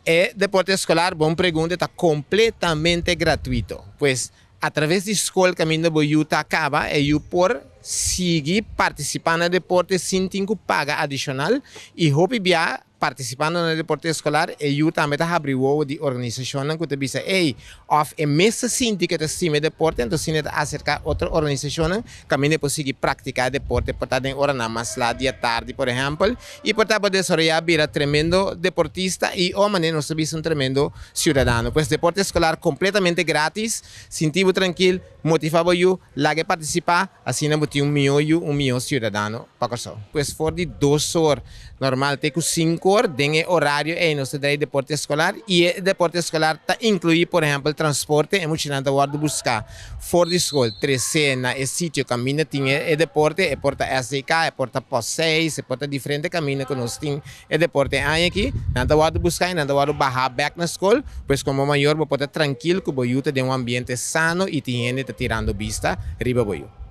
E deporte eskolar, bon pregunta, ta kompletamente gratuito. Pues, atraves di skol kaminda bo yu ta kaba, e yu por sigui partisipá na deporte sin tin ku paga adishonal i hopi bia partisipando na deporte eskolar e yu tambe ta habri wowo di organisashonnan ku ta bisa ey òf e mes ta sinti ku e ta stima e deporte, anto asina e ta aserká otro organisashonnan kaminda e por sigui praktiká deporte por ta den oranan mas lat di atardi por ehèmpel. I por ta bo desaroyá bira tremendo deportista i o manera nos ta bisa un tremendo siudadano. Pues deporte eskolar kompletamente gratis, sinti bo trankil, motivá bo yu, laga e partisipá, asina bo tin un mihó yu, un mihó siudadano pa Kòrsou. Pues for di 2 or normal te ku 5 or den e orario ei nos ta drai deporte eskolar i e deporte eskolar ta inkluí por ehèmpel transporte, e muchanan ta wòrdu buská for di skol tresé na e sitio kaminda tin e deporte, e por ta SDK, e por ta Post 6, e por ta diferente kaminda ku nos tin e deporte. E aña aki nan ta wòrdu buská i nan ta wòrdu bahá bèk na skol, pues komo mayor bo por ta trankil ku bo yu ta den un ambiente sano i tin hende ta tirando bista riba bo yu.